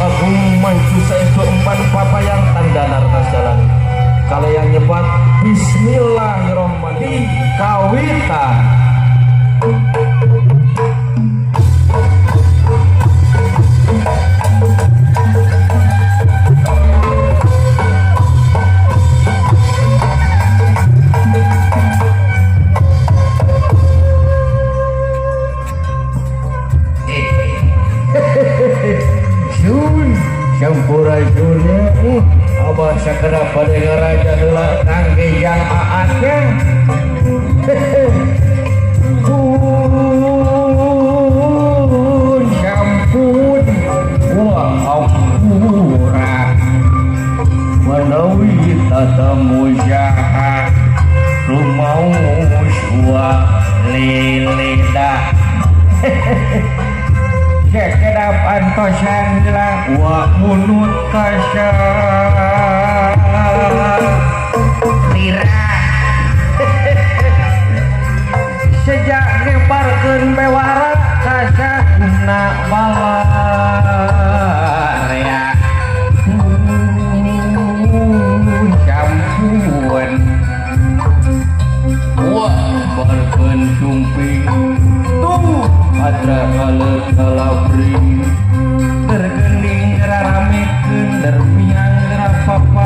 Agung maju saestu empan papayang tanda nartas jalan kalian nyebat Bismillahirrahmanirrahim kawitan. Sun sampurasunnya abah sakedap pada ngaraja heula kangge jang aatnya. Pun sampun wah ampura menawi tatamu jaha rumaus wa lilida. Sekedap antosan lah wa munut kasar lira. Sejak ngeparkeun bewara kasakna balarea sampun wah barkeun sumping tuh adra kale kalabring tergening raramekeun dermiang rapapa.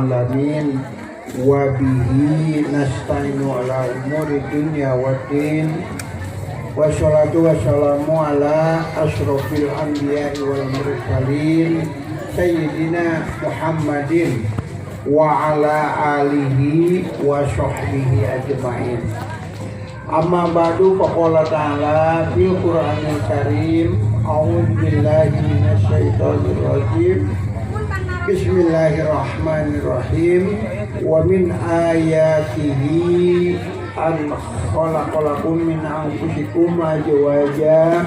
alamin. Wa bihi nasta'inu ala umuri dunya waddin. Wassalatu wassalamu ala asyrofil anbiya'i wal mursalin sayyidina Muhammadin wa ala alihi wa sahbihi ajma'in. Amma ba'du, faqala ta'ala fil Qur'anil Karim, a'udzu billahi minasyaitonir rajim. Bismillahirrahmanirrahim. Wa min ayatihi an khalaqalakum min anfusikum azwaja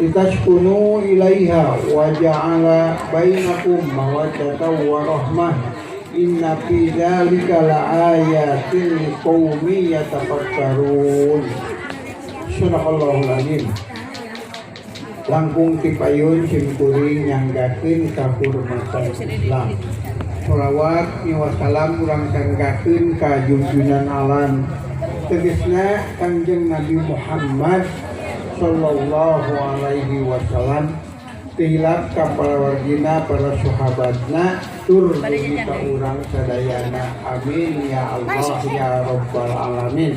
litaskunu ilaiha wa ja'ala bainakum mawaddatan wa rahmah, inna fi dzalika laayatin liqaumin yatafakkarun. Shadaqallahul azim. Langkung tipayun simkuring nyanggakeun kahurmatan Islam. Sholawat miwah salam urang sanggakeun ka junjunan alam, tegesna Kangjeng Nabi Muhammad sallallahu alaihi wasallam, teu hilap ka para wargina, para sahabatna, tur dugi ka urang sadayana. Amin ya Allah ya rabbal alamin.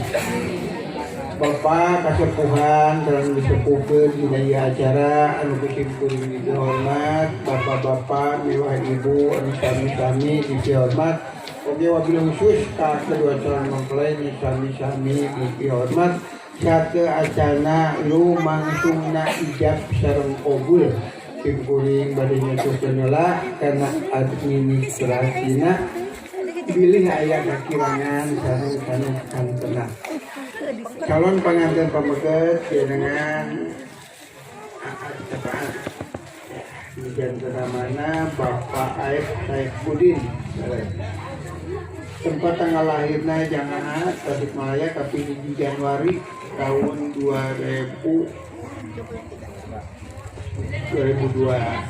Bapak kasepuhan dan disepuhkeun dina ieu acara anu ku simkuring dihormat, bapak-bapak miwah ibu anu sami-sami dihormat, oge wabil khusus ka kedua calon mempelai nu sami-sami dihormat. Sateuacana lumangsungna ijab sareng qabul, simkuring bade nyucupkeun heula kana administrasina, bilih aya kakirangan sareng sanes kantena. Calon pengantin pameget dengan Aat Sapaat ya, namana Bapak Aep Saipudin. Tempat tanggal lahirnya jangan Tasikmalaya, tapi 1 Januari tahun 2000 2002 ya.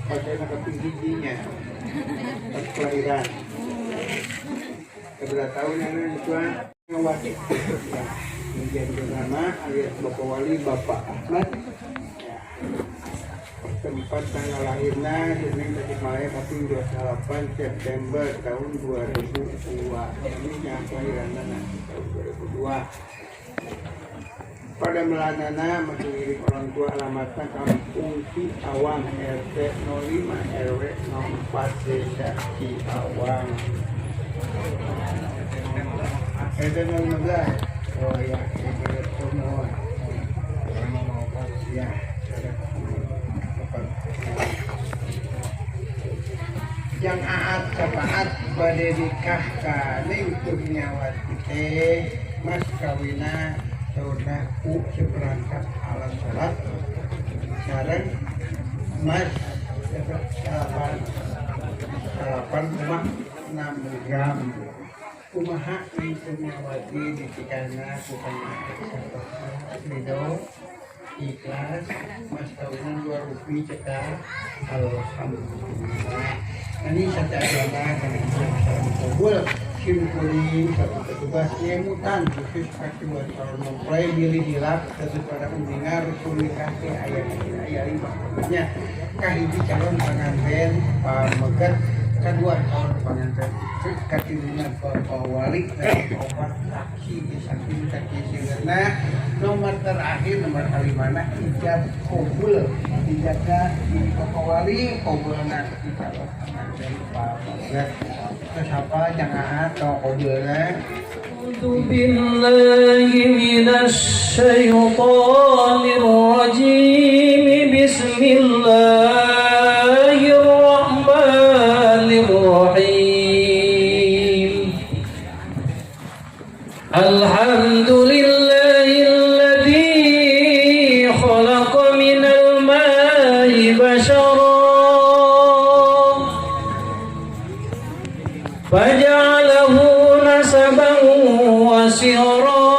Pakai kaping hijinya pas kelahiran berapa tahun yang tua ngawati ya. Kemudian bernama alias Bapak Wali Bapak Ahmad ya. Tempat tanggal lahirnya Senin Tasikmalaya, tapi 28 September tahun 2002. Ini yang kelahiran tahun 2002. Pada melanana masih milik orang tua, alamatnya Kampung Ciawang, RT 05 RW 04, Desa Ciawang. RT 015. Oh ya, semua ya. Tepat. Yang Aat Sapaat bade nikah ka Neng Kurniawati teh mas kawina saurna ku seperangkat alat sholat sareng mas 8,6 gram. Kumaha Neng Kurniawati ditikahna ku Kang Aat Sapaat? Ridho, ikhlas, mas kawinan 2 rupiah cekap. Alhamdulillah. Ini sateuacana kana ijab sareng kabul, simkuring satu petugas nyemutan khusus kedua calon mempelai bilih hilap kasus pada uninga rukun nikah teh aya aya lima. Maksudnya kahiji calon pengantin pameget, kedua calon pengantin, katiluna bapak wali, dan opat saksi di samping saksi seueurna. Nomor terakhir, nomor kalimana, ijab kabul, ijabna di bapak wali, kabulna di calon pengantin pameget. Terus apa jangan atau kabulna? أعوذ بالله من الشيطان الرجيم. بسم الله الرحمن الرحيم. الحمد لله الذي خلق من الماء بشرا فجعله نسبا وصهرا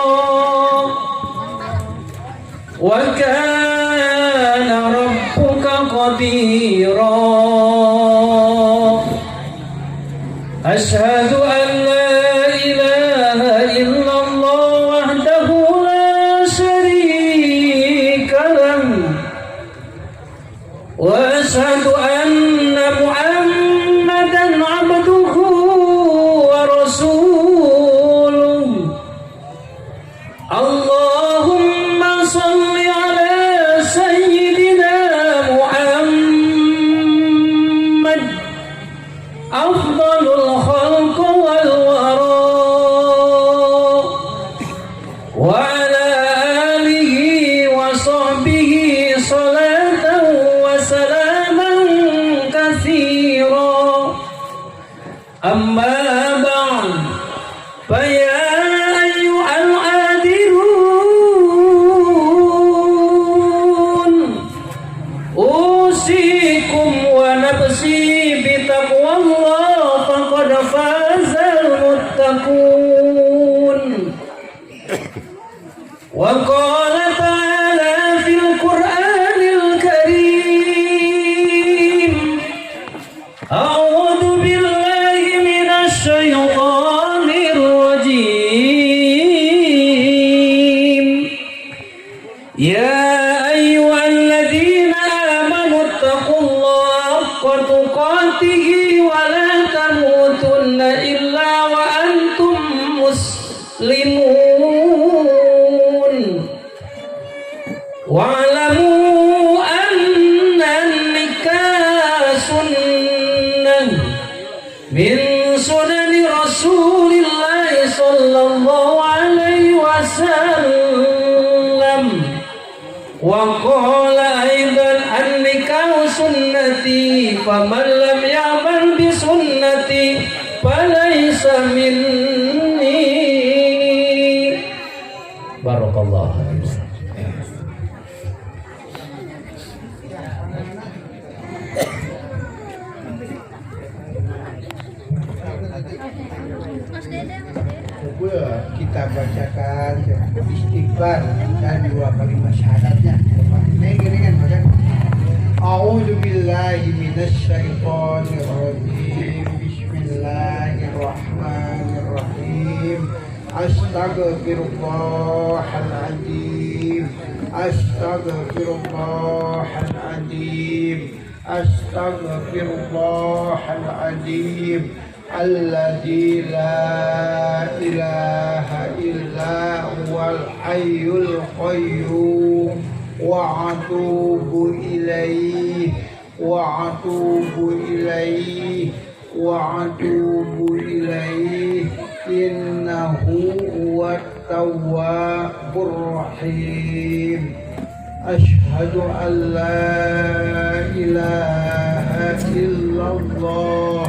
وكان ربك قديرا. أشهد أن لا إله إلا الله وحده لا شريك له وأشهد أن محمدا عبده. أما بعد فيا أيها الحاضرون أوصيكم ونفسي بتقوى الله فقد فاز المتقون. وقال تعالى في القرآن الكريم: أعوذ بالله من الشيطان الرجيم. يا أيها الذين آمنوا اتقوا الله حق تقاته ولا تموتن إلا وأنتم مسلمون. واعلموا أن النكاح سنة من سنن رسول الله صلى الله عليه وسلم. وقال أيضا: النكاح سنتي فمن لم يعمل بسنتي فليس مني. بارك الله فيكم. Mas Dede, Mas Dede. Kumpul kita bacakan istighfar dan dua kalimat syahadatnya. Bapak, ini gini kan, baca. أعوذ بالله من الشيطان الرجيم. بسم الله الرحمن الرحيم. أستغفر الله العظيم. أستغفر الله العظيم. أستغفر الله العظيم الذي لا إله إلا هو الحي القيوم وأتوب إليه وأتوب إليه وأتوب إليه إنه هو التواب الرحيم. أشهد أن لا إله إلا الله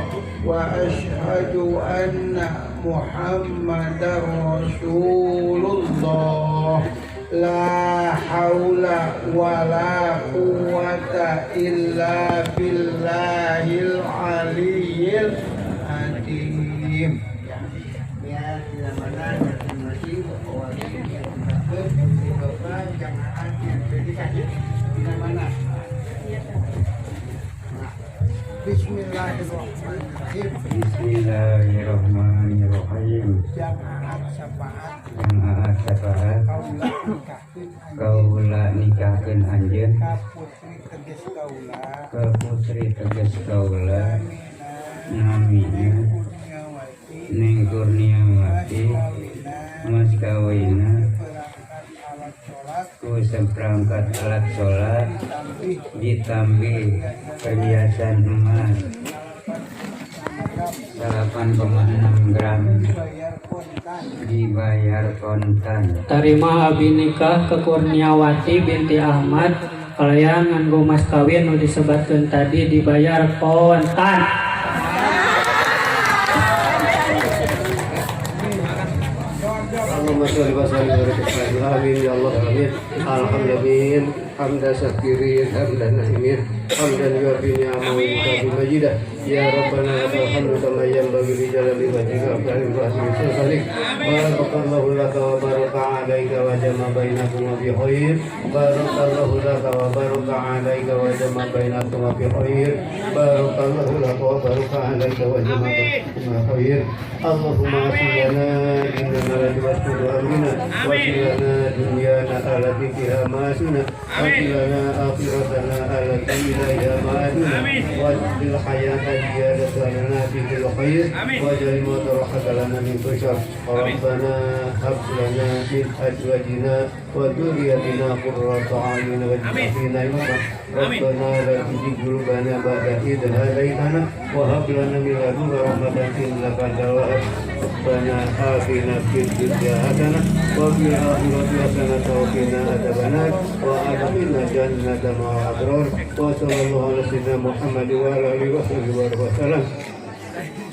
وأشهد أن محمدا رسول الله. لا حول ولا قوة إلا بالله العلي العظيم. Ya, ya, bila mana terima kasih Bapak Wali yang Bapak jamaah yang dikasih bila mana. Nah, Bismillahirrahmanirrahim. Bismillahirrahmanirrahim. Jamaah syafaat. Jamaah syafaat. Kaula nikahkeun anjeun Kaula nikahkeun anjeun ka putri teges kaula ke putri teges kaula namina namina Neng Kurniawati Neng Kurniawati mas kawina mas kawina seperangkat alat sholat ku seperangkat alat sholat ditambih ditambih perhiasan emas 8,6 gram dibayar kontan. Dibayar kontan. Tarima abi nikah ke Kurniawati binti Ahmad kalayan nganggo mas kawin nu disebatkeun tadi dibayar kontan. اللهم صل وسلم وبارك عليه. آمين يا الله، آمين. الحمد حمدا شاكرين، حمدا ناعمين، حمدا يوافي نعمه ويكافئ مزيده. يا ربنا لك الحمد كما ينبغي لجلال وجهك وعظيم سلطانك. بارك الله لك وبارك عليك وجمع بينكما بخير. بارك الله لك وبارك عليك وجمع بينكما بخير. بارك الله لك وبارك عليك وجمع بينكما بخير. اللهم اغفر لنا اننا لا تبشر امرنا واغفر لنا دنيانا التي فيها معاشنا واغفر لنا اخرتنا التي اليها معادنا واجعل الحياه زيادة لنا في كل خير واجعل الموت راحة لنا من كل شر. ربنا هب لنا من ازواجنا وذريتنا قرة اعين واجعلنا إماما. ربنا لا تزغ قلوبنا بعد إذ هديتنا وهب لنا من لدنك رحمة إنك أنت الوهاب. ربنا آتنا في الدنيا حسنة وفي الآخرة حسنة وقنا عذاب النار وأدخلنا الجنة مع الأبرار. وصلى الله على سيدنا محمد وعلى آله وصحبه وسلم.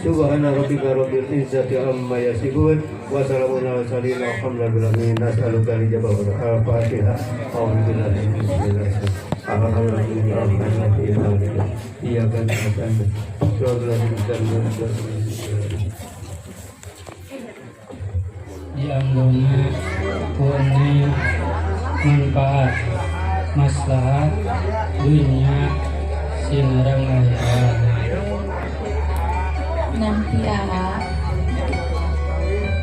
Subhana rabbika rabbil izzati amma yasifun wa salamun alal mursalin walhamdulillahi rabbil alamin. Nas'aluka al-ijabah wal Al-Fatihah. A'udzu billahi minasyaitonir rajim. Alhamdulillahi rabbil alamin. Iyyaka na'budu wa iyyaka nasta'in. Dianggona ku Neng manfaat maslahat dunya sinareng akhirat. Nampi, Aa,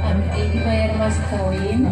abdi dibayar mas kawin.